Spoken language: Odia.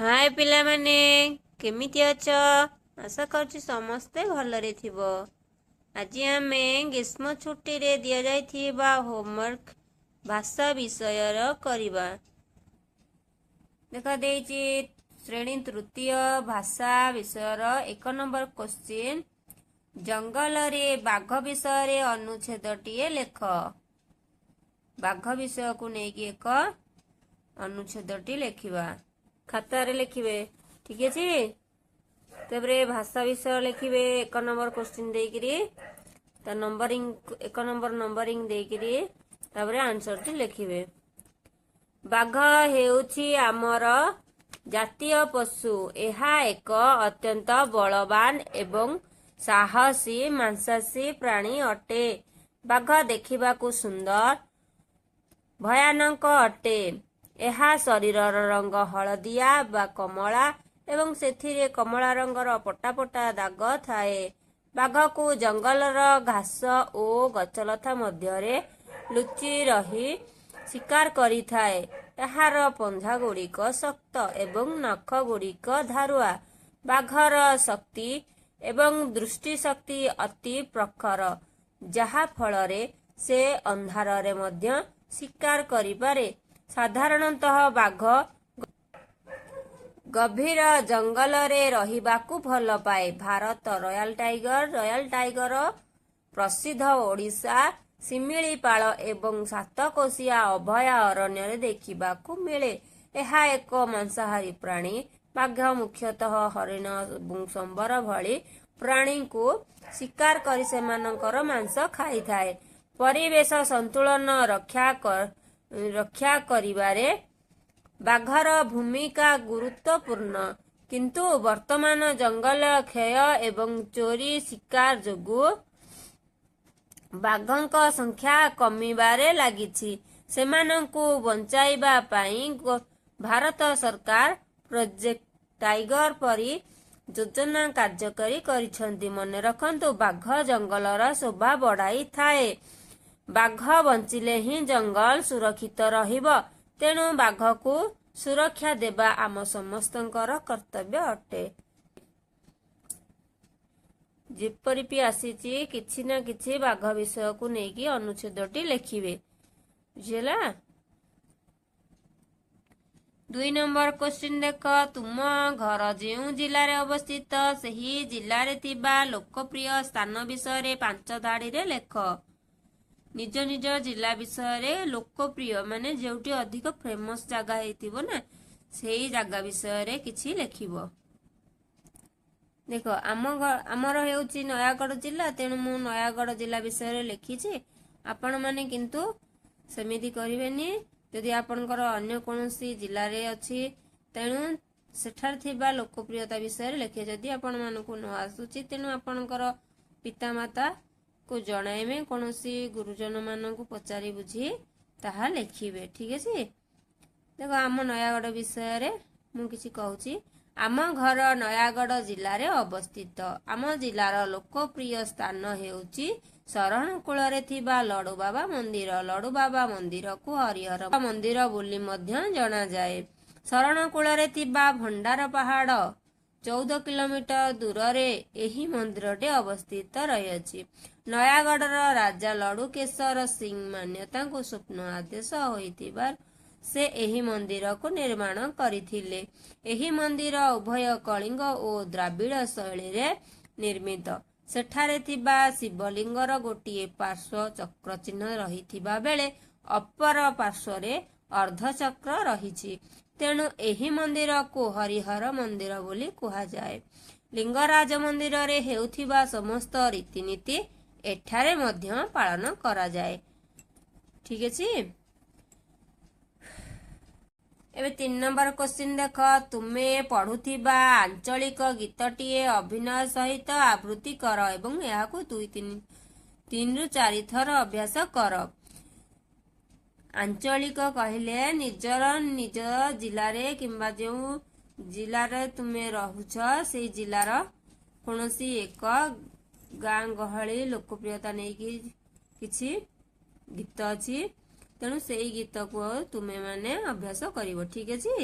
ହାଏ ପିଲାମାନେ, କେମିତି ଅଛ? ଆଶା କରୁଛି ସମସ୍ତେ ଭଲରେ ଥିବ। ଆଜି ଆମେ ଗ୍ରୀଷ୍ମ ଛୁଟିରେ ଦିଆଯାଇଥିବା ହୋମୱାର୍କ ଭାଷା ବିଷୟର କରିବା। ଦେଖା ଦେଇଛି ଶ୍ରେଣୀ ତୃତୀୟ ଭାଷା ବିଷୟର 1 ନମ୍ବର କ୍ୱେଶ୍ଚିନ୍, ଜଙ୍ଗଲରେ ବାଘ ବିଷୟରେ ଅନୁଚ୍ଛେଦଟିଏ ଲେଖ। ବାଘ ବିଷୟକୁ ନେଇକି ଏକ ଅନୁଚ୍ଛେଦଟି ଲେଖିବା, ଖାତାରେ ଲେଖିବେ, ଠିକ ଅଛି? ତାପରେ ଭାଷା ବିଷୟ ଲେଖିବେ। 1 ନମ୍ବର କ୍ୱେଶ୍ଚିନ୍ ଦେଇକିରି ତା ନମ୍ବରିଂ, 1 ନମ୍ବର ନମ୍ବରିଂ ଦେଇକିରି ତାପରେ ଆନ୍ସରଟି ଲେଖିବେ। ବାଘ ହେଉଛି ଆମର ଜାତୀୟ ପଶୁ। ଏହା ଏକ ଅତ୍ୟନ୍ତ ବଳବାନ ଏବଂ ସାହସୀ ମାଂସାଶୀ ପ୍ରାଣୀ ଅଟେ। ବାଘ ଦେଖିବାକୁ ସୁନ୍ଦର, ଭୟାନକ ଅଟେ। ଏହା ଶରୀରର ରଙ୍ଗ ହଳଦିଆ ବା କମଳା ଏବଂ ସେଥିରେ କମଳା ରଙ୍ଗର ପଟା ପଟା ଦାଗ ଥାଏ। ବାଘକୁ ଜଙ୍ଗଲର ଘାସ ଓ ଗଛଲତା ମଧ୍ୟରେ ଲୁଚି ରହି ଶିକାର କରିଥାଏ। ଏହାର ପଞ୍ଝାଗୁଡ଼ିକ ଶକ୍ତ ଏବଂ ନଖ ଗୁଡ଼ିକ ଧାରୁଆ। ବାଘର ଶକ୍ତି ଏବଂ ଦୃଷ୍ଟି ଶକ୍ତି ଅତି ପ୍ରଖର, ଯାହା ଫଳରେ ସେ ଅନ୍ଧାରରେ ମଧ୍ୟ ଶିକାର କରିପାରେ। ସାଧାରଣତଃ ବାଘ ଗଭୀର ଜଙ୍ଗଲରେ ରହିବାକୁ ଭଲ ପାଏ। Bharat royal tiger. Royal tiger ପ୍ରସିଦ୍ଧ ଓଡ଼ିଶା ଶିମିଳିପାଳ ଏବଂ ସାତକୋଶିଆ ଅଭୟାରଣ୍ୟରେ ଦେଖିବାକୁ ମିଳେ। ଏହା ଏକ ମାଂସାହାରୀ ପ୍ରାଣୀ। ବାଘ ମୁଖ୍ୟତଃ ହରିଣ ଏବଂ ସମ୍ବର ଭଳି ପ୍ରାଣୀଙ୍କୁ ଶିକାର କରି ସେମାନଙ୍କର ମାଂସ ଖାଇଥାଏ। ପରିବେଶ ସନ୍ତୁଳନ ରକ୍ଷା କରିବାରେ ବାଘର ଭୂମିକା ଗୁରୁତ୍ୱପୂର୍ଣ୍ଣ। କିନ୍ତୁ ବର୍ତ୍ତମାନ ଜଙ୍ଗଲ କ୍ଷୟ ଏବଂ ଚୋରି ଶିକାର ଯୋଗୁଁ ବାଘଙ୍କ ସଂଖ୍ୟା କମିବାରେ ଲାଗିଛି। ସେମାନଙ୍କୁ ବଞ୍ଚାଇବା ପାଇଁ ଭାରତ ସରକାର ପ୍ରୋଜେକ୍ଟ ଟାଇଗର ପରି ଯୋଜନା କାର୍ଯ୍ୟକାରୀ କରିଛନ୍ତି। ମନେ ରଖନ୍ତୁ, ବାଘ ଜଙ୍ଗଲର ଶୋଭା ବଢ଼ାଇଥାଏ। ବାଘ ବଞ୍ଚିଲେ ହିଁ ଜଙ୍ଗଲ ସୁରକ୍ଷିତ ରହିବ। ତେଣୁ ବାଘକୁ ସୁରକ୍ଷା ଦେବା ଆମ ସମସ୍ତଙ୍କର କର୍ତ୍ତବ୍ୟ ଅଟେ। ଯେପରି ବି ଆସିଛି, କିଛି ନା କିଛି ବାଘ ବିଷୟକୁ ନେଇକି ଅନୁଚ୍ଛେଦଟି ଲେଖିବେ। ବୁଝିହେଲା? 2 ନମ୍ବର କ୍ୱେଶ୍ଚିନ୍ ଦେଖ, ତୁମ ଘର ଯେଉଁ ଜିଲ୍ଲାରେ ଅବସ୍ଥିତ, ସେହି ଜିଲ୍ଲାରେ ଥିବା ଲୋକପ୍ରିୟ ସ୍ଥାନ ବିଷୟରେ 5 ଧାଡ଼ିରେ ଲେଖ। ନିଜ ନିଜ ଜିଲ୍ଲା ବିଷୟରେ ଲୋକପ୍ରିୟ ମାନେ ଯେଉଁଠି ଅଧିକ ଫେମସ୍ ଜାଗା ହେଇଥିବ ନା, ସେଇ ଜାଗା ବିଷୟରେ କିଛି ଲେଖିବ। ଦେଖ, ଆମର ହେଉଛି ନୟାଗଡ଼ ଜିଲ୍ଲା, ତେଣୁ ମୁଁ ନୟାଗଡ଼ ଜିଲ୍ଲା ବିଷୟରେ ଲେଖିଛି। ଆପଣମାନେ କିନ୍ତୁ ସେମିତି କରିବେନି। ଯଦି ଆପଣଙ୍କର ଅନ୍ୟ କୌଣସି ଜିଲ୍ଲାରେ ଅଛି, ତେଣୁ ସେଠାରେ ଥିବା ଲୋକପ୍ରିୟତା ବିଷୟରେ ଲେଖିବେ। ଯଦି ଆପଣମାନଙ୍କୁ ନ ଆସୁଛି, ତେଣୁ ଆପଣଙ୍କର ପିତାମାତାକୁ ଜଣାଇବେ, କୌଣସି ଗୁରୁଜନମାନଙ୍କୁ ପଚାରି ବୁଝି ତାହା ଲେଖିବେ। ଠିକ ଅଛି? ଦେଖ, ଆମ ନୟାଗଡ଼ ବିଷୟରେ ମୁଁ କିଛି କହୁଛି। ଆମ ଘର ନୟାଗଡ଼ ଜିଲ୍ଲାରେ ଅବସ୍ଥିତ। ଆମ ଜିଲ୍ଲାର ଲୋକପ୍ରିୟ ସ୍ଥାନ ହେଉଛି ଶରଣକୂଳରେ ଥିବା ଲଡୁବାବା ମନ୍ଦିର। ଲଡୁବାବା ମନ୍ଦିରକୁ ହରିହର ମନ୍ଦିର ବୋଲି ମଧ୍ୟ ଜଣାଯାଏ। ଶରଣକୂଳରେ ଥିବା ଭଣ୍ଡାର ପାହାଡ଼ 14 କିଲୋମିଟର ଦୂରରେ ଏହି ମନ୍ଦିରଟି ଅବସ୍ଥିତ ରହିଅଛି। ନୟାଗଡ଼ର ରାଜା ଲଡୁକେଶର ସିଂ ମାନ୍ୟତାଙ୍କୁ ସ୍ୱପ୍ନ ଆଦେଶ ହୋଇଥିବାରୁ ସେ ଏହି ମନ୍ଦିରକୁ ନିର୍ମାଣ କରିଥିଲେ। ଏହି ମନ୍ଦିର ଉଭୟ କଳିଙ୍ଗ ଓ ଦ୍ରାବିଡ଼ ଶୈଳୀରେ ନିର୍ମିତ। ସେଠାରେ ଥିବା ଶିବଲିଙ୍ଗର ଗୋଟିଏ ପାର୍ଶ୍ୱ ଚକ୍ର ଚିହ୍ନ ରହିଥିବା ବେଳେ ଅପର ପାର୍ଶ୍ୱରେ ଅର୍ଦ୍ଧଚକ୍ର ରହିଛି। ତେଣୁ ଏହି ମନ୍ଦିରକୁ ହରିହର ମନ୍ଦିର ବୋଲି କୁହାଯାଏ। ଲିଙ୍ଗରାଜ ମନ୍ଦିରରେ ହେଉଥିବା ସମସ୍ତ ରୀତିନୀତି ଏଠାରେ ମଧ୍ୟ ପାଳନ କରାଯାଏ। ଠିକ ଅଛି? ଏବେ 3 ନମ୍ବର କ୍ୱେଶ୍ଚିନ୍ ଦେଖ, ତୁମେ ପଢୁଥିବା ଆଞ୍ଚଳିକ ଗୀତଟିଏ ଅଭିନୟ ସହିତ ଆବୃତ୍ତି କର ଏବଂ ଏହାକୁ ଦୁଇ ତିନି ତିନିରୁ ଚାରି ଥର ଅଭ୍ୟାସ କର। ଆଞ୍ଚଳିକ କହିଲେ ନିଜର ନିଜ ଜିଲ୍ଲାରେ କିମ୍ବା ଯେଉଁ ଜିଲ୍ଲାରେ ତୁମେ ରହୁଛ, ସେଇ ଜିଲ୍ଲାର କୌଣସି ଏକ ଗାଁ ଗହଳି ଲୋକପ୍ରିୟତା ନେଇକି କିଛି ଗୀତ ଅଛି। ତେଣୁ ସେଇ ଗୀତକୁ ତୁମେମାନେ ଅଭ୍ୟାସ କରିବ। ଠିକ ଅଛି?